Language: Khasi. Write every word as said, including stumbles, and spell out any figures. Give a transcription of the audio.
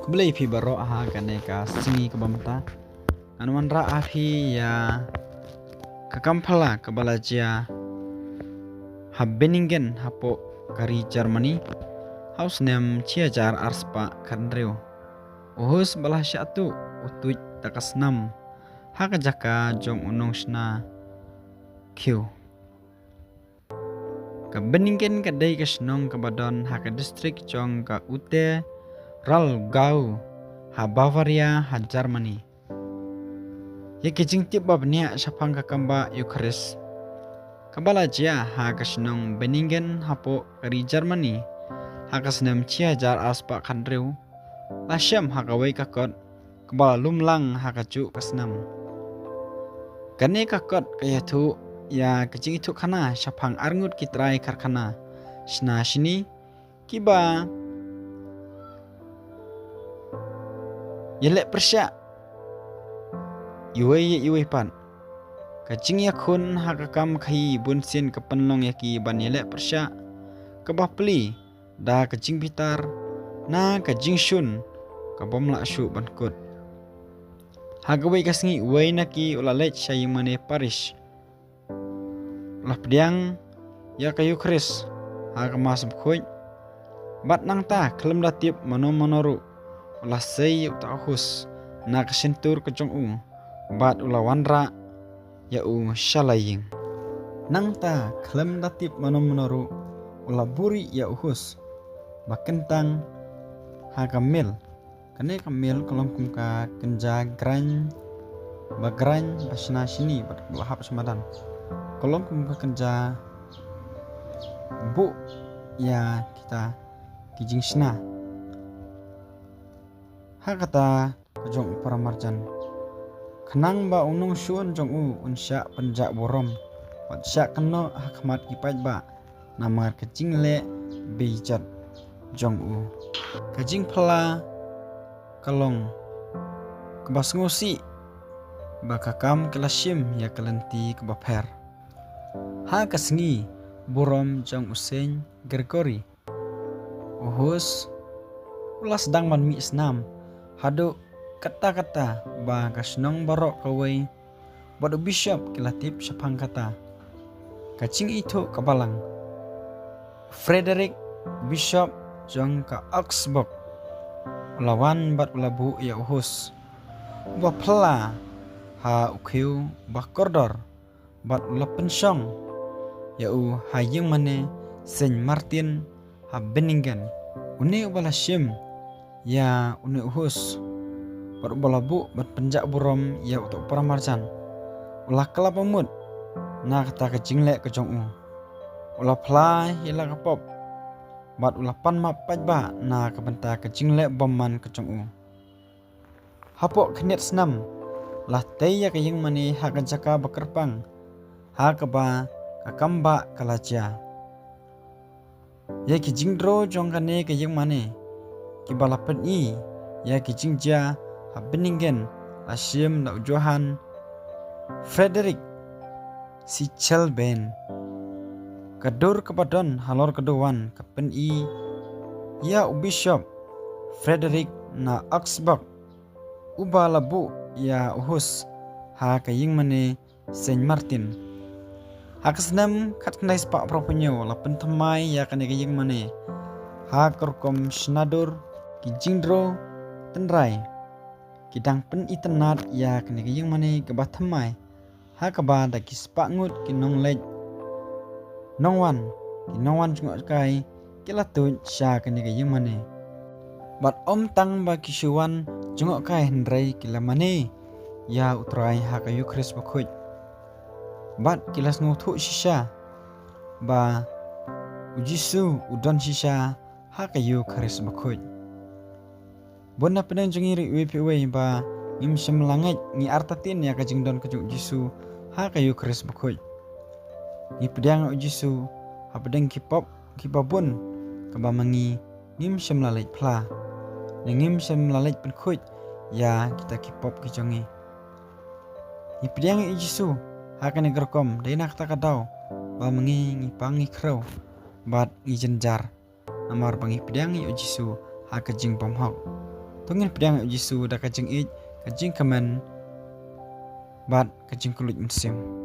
Khublei phi baroh ha kane ka sngi kaba mynta. Ngan wanrah ha phi ïa ka kam phylla kaba la jia ha Binningen hapoh ka ri Germany ha u snem shi hajar arspah khathynriew. U Hus ba la shah tuh u tuid da ka snam ha ka jaka jong u nongshna khiew. Ka Binningen ka dei ka shnong kaba don ha ka distrik jong ka Unterwalgau ha Bavaria ha Germany. Ïa ki jingtip ba bniah shaphang ka kam ba Eucharist kaba la jia ha ka shnong Binningen hapoh ka ri Germany ha ka snem shi hajar arspah khathynriew la shem ha kawei ka kot kaba la lum lang ha kajuh ka snam. Kane ka kot ka ïathuh ïa ka jingïathuhkhana shaphang arngut ki trai karkhana shna shini kiba ïaleh pyrshah iwei ïa iwei pat. Ka jingïakhun ha ka kam khaïi bunsien ka pynlong ïa ki ban ïaleh pyrshah kaba plie da ka jingbitar na ka jingshun ka bym lah shuh ban kut. Ha kawei ka sngi uwei na ki u la leit sha ïingmane parish, u la pdiang ïa ka Eucharist ha ka Mass bakhuid. Bad nangta khlem da tip mano mano ruh u la sei ïa uta u Hus na ka shyntur ka jong u bad u la wanrah ïa u sha la ïing. Nangta khlem da tip mano mano ruh u la buhrieh ïa u Hus ba kyntang ha ka mill. Kane ka mill ka long kum ka kynja grain ba grain ba shna shini bad ba hap sha madan. Ka long kum ka kynja buh ïa kita ki jingshna. Ha kata ka jong u paramarjan, khnang ba u nongshun jong u un shah pynjah burom bad shah kynnoh ha khmat ki paidbah namar ka jingleh beijot jong u. Ka jingphylla ka long kaba sngewsih ba ka kam ka la shim ïa ka lynti kaba pher. Ha ka sngi burom jong u Saint Gregory, u Hus u la sdang ban mih snam haduh katta katta ba ka shnong baroh kawei bad u bishop ki la tip shaphang kata. Ka jingithuh ka balang, Frederick, bishop jong ka Augsburg, u la wan bad u la buh ïa u Hus uba phylla ha u khiew ba kordor bad u la pynshong ïa u ha ïingmane Saint Martin ha Binningen. Une uba la shim ïa une u Hus bad uba la buh ban pynjah burom ïa uta u paramarjan u la kylla bamut na kata ka jingleh ka jong u. U la phylla ïa la ka pop bad u la pan map paidbah na ka bynta ka jingleh bymman ka jong u. Hapoh khyndiat snam la tei ïa ka ïingmane ha ka jaka ba kyrpang ha kaba ka kam ba ka la jia. Ïa ki jingdro jong kane ka ïingmane kiba la pyni ïa ki jingjia ha Binningen la shim da u Johann Frederick Sichelben. Ka dur kaba don halor ka duwan ka pyni ïa u bishop Frederick na Augsburg uba la buh ïa u Hus ha ka ïingmane Saint Martin. Ha ka snem khatkhyndai spah phra phew hynñiew la pynthymmai ïa kane ka ïingmane ha ka rukom shna dur, ki jingdro tynrai. Ki dang pynitynnad ïa kane ka ïingmane kaba thymmai ha kaba da ki spah ngut ki nongleit nongwan, ki nongwan jngohkai ki la tuid sha kane ka ïingmane. Bad ym tang ba ki shu wan jngohkai hynrei ki la mane ïa u Trai ha ka Eucharist bakhuid. Bad ki la sngewthuh shisha ba u Jisu u don shisha ha ka Eucharist bakhuid. Bun na pdeng jong ngi ruh iwei pa iwei ba ngim shym la ngeit, ngi artatien ïa ka jingdon ka jong u Jisu ha ka Eucharist bakhuid. Ngi pdiang ïa u Jisu hapdeng ki pop kiba bun kaba ma ngi ngim shym la leit phla ne ngim shym la leit pynkhuid ïa kita ki pop ki jong ngi. Ngi pdiang ïa u Jisu ha kane ka rukom dei na kata ka daw ba ma ngi ngi pang ngi khrew bad ngi jynjar. Namar ba ngi pdiang ïa u Jisu ha ka jingbymhok. To ngin pdiang ïa u Jisu da ka jingïeit, ka jingkmen bad ka jingkylluid mynsiem.